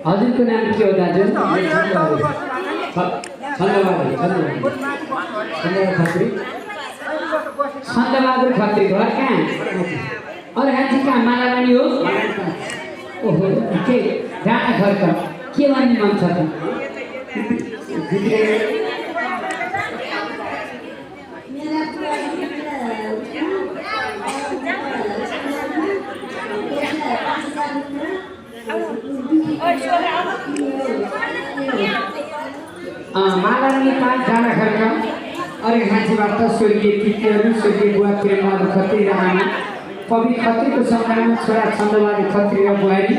हजुरको नाम के हो दाजु? खत्री। सन्दबहादुर खत्री घर कहाँ? अरे हाथी कहाँ मालारानी हो? ओहो के राणा घर त के भन्ने मन छ त? मालारानी 5 जना घरका अरे घाँसीबाट स्वर्गीय पितृहरू स्वर्गीय बुवा प्रेमबहादुर खत्री र आमा कवि खत्रीको सम्मानमा छोरा सन्दबहादुर खत्री र बुहारी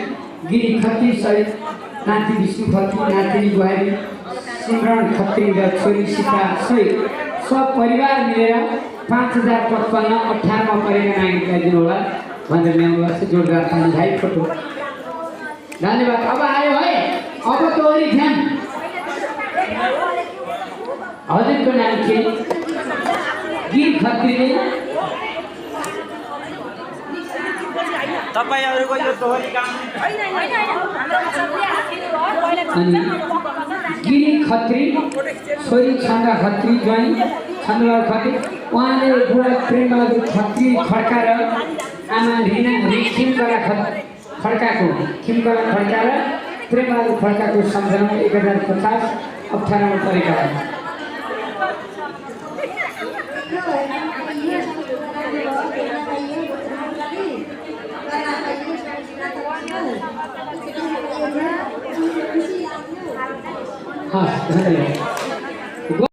गिरी खत्री सहित नाति विष्णु खत्री नातिनी बुहारी सिमरण खत्री र छोरी सीता सहित सब परिवार मिलेर 5055 18 परेका नागरिकलाई दिनुहोला भनेर ल्याउनुभएको छ। जोरदार ताली भाइ फोटो। धन्यवाद। अब आयो है, अब तोरी ध्यान। हजुरको नाम के? गिर खत्रीले तपाईहरुको यो दोहोरी काम अनि गिरी खत्री छोरी छन्दा खत्री ज्वाइँ छन्दबहादुर खत्री उहाँले बुढा प्रेमबहादुर खत्री खड्का र आमा रिना खिमकला खड्काको खड्का र प्रेमबहादुर खड्काको सम्झनामा 1050 18 परेका हुन्। हाँ धन्यवाद।